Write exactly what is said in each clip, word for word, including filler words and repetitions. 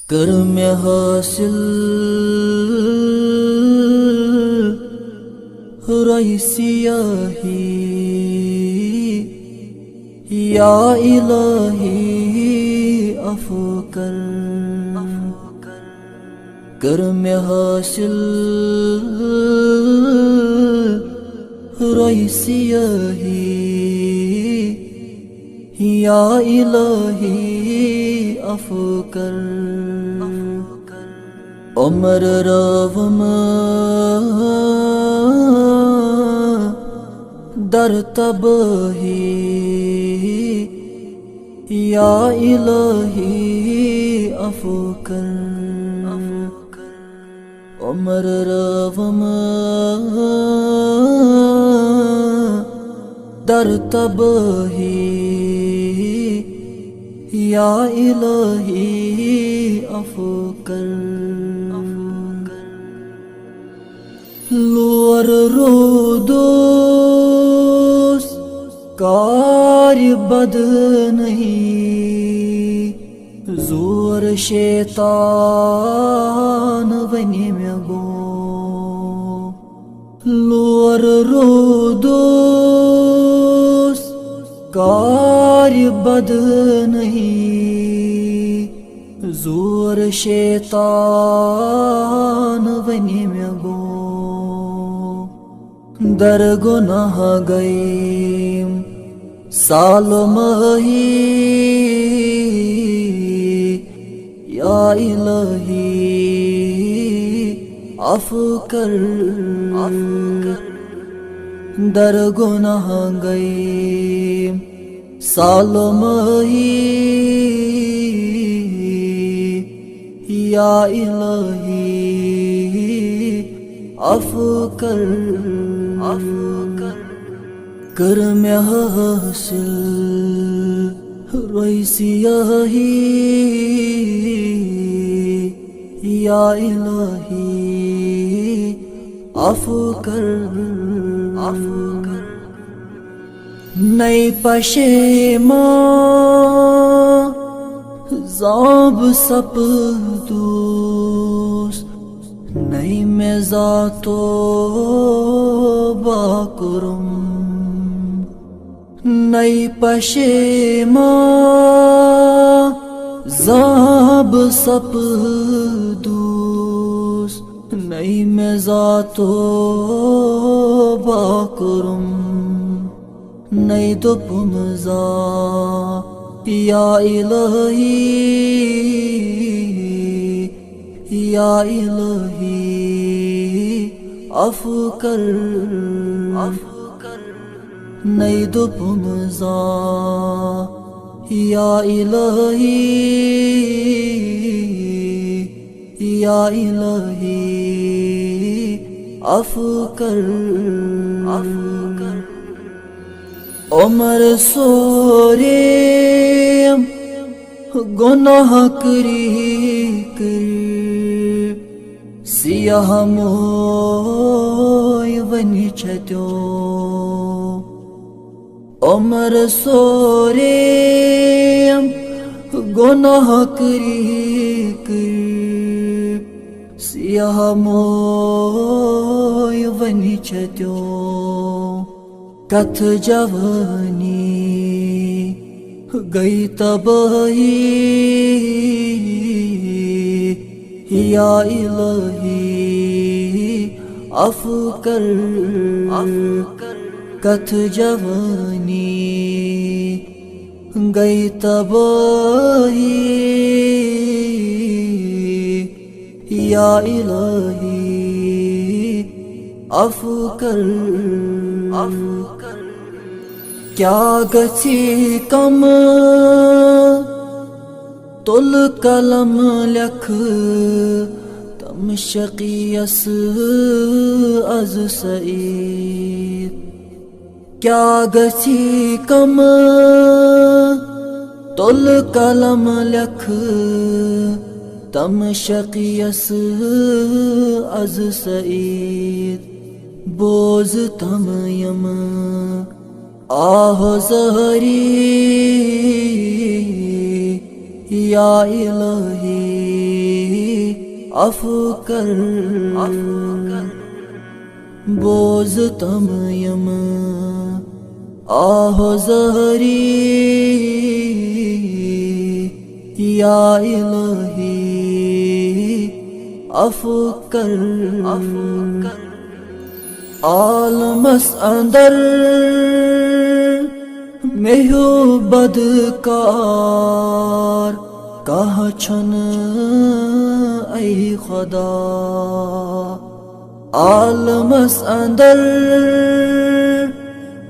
کٔر مےٚ حٲصِل رۄیہِ سیاہی، یا الٰہی عفو کر۔ کٔر مےٚ حٲصِل رۄیہِ سیاہی، یا الٰہی عفو کر۔ عمر رٲوٕم در تبٲہی، یا الٰہی عفو کر۔ عمر رٲوٕم در تبٲہی، یا الٰہی عفو کر۔ لور رودُس کارِ بدنہی، زور شیطان ونہِ مےٚ گوٚو۔ لور رودُس کارِ بدنہی، زور شیطان ونہِ مےٚ گوٚو۔ در گناہ گٔیم سالمٲہی، یا الٰہی عفو کر۔ در گناہ گٔیم سالمٲہی، یا الٰہی عفو کر۔ عفو کر۔ کٔر مےٚ حٲصِل رۄیہِ سیاہی، یا الٰہی عفو کر۔ عفو کر۔ نَے پشیمان زانٛہہ بہٕ سپدُس، نَے مےٚ زانٛہہ توبہ کوٚرُم۔ نَے پشیمان زانٛہہ بہٕ سپدُس، نَے مےٚ زانٛہہ توبہ کوٚرُم۔ نَے دوٚپُم زانٛہہ، یا الٰہی، یا الٰہی عفو کر۔ نَے دوٚپُم زانٛہہ، یا الٰہی، یا الٰہی عفو کر۔ عمر سوریم گناہ کٔری کٔری، سیاہ موے ونہِ چھتیو۔ عمر سوریم گناہ کٔری کٔری، سیاہ موے ونہِ چھتیو۔ کتھ جوانی گٔے تبٲہی، یا الٰہی عفو کر۔ عفو کر۔ کتھ جوانی گٔے تبٲہی، یا الٰہی عفو کر۔ عفو کر۔ کیٛاہ گژھی کم، تُل قلم لیکھ، تم شقیس از سعید۔ کیٛاہ گژھی کم، تُل قلم لیکھ، تم شقیس از سعید۔ بوز تم یم آہ زہری، یا الٰہی۔ عفو کر، عفو کر۔ بوز تم یم آہ و زہری، یا الہی عفو کر، عفو کر۔ عالمس اندر مےٚ ہیوٗ بدکار کانٛہہ چھُنہٕ، اے خدا۔ عالمس اندر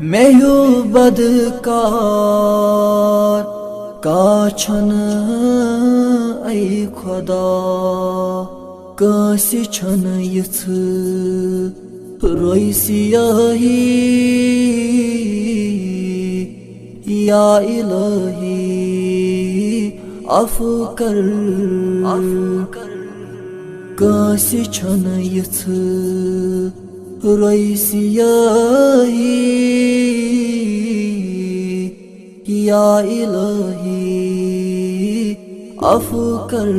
مےٚ ہیوٗ بدکار کانٛہہ چھُنہٕ، اے خدا۔ کٲنٛسہِ چھَنہٕ یِژھ روی سیاہی، یا الہی عفو کر، عفو کر۔ کٲنٛسہِ چھَنہٕ یِژھ روی سیاہی، یا الہی عفو کر،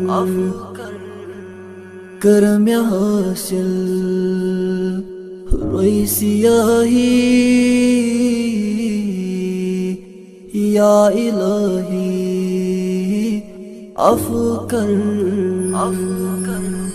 عفو کر۔ کر مےٚ حٲصِل روی سیاہی، یا الہی عفو کر، عفو کر۔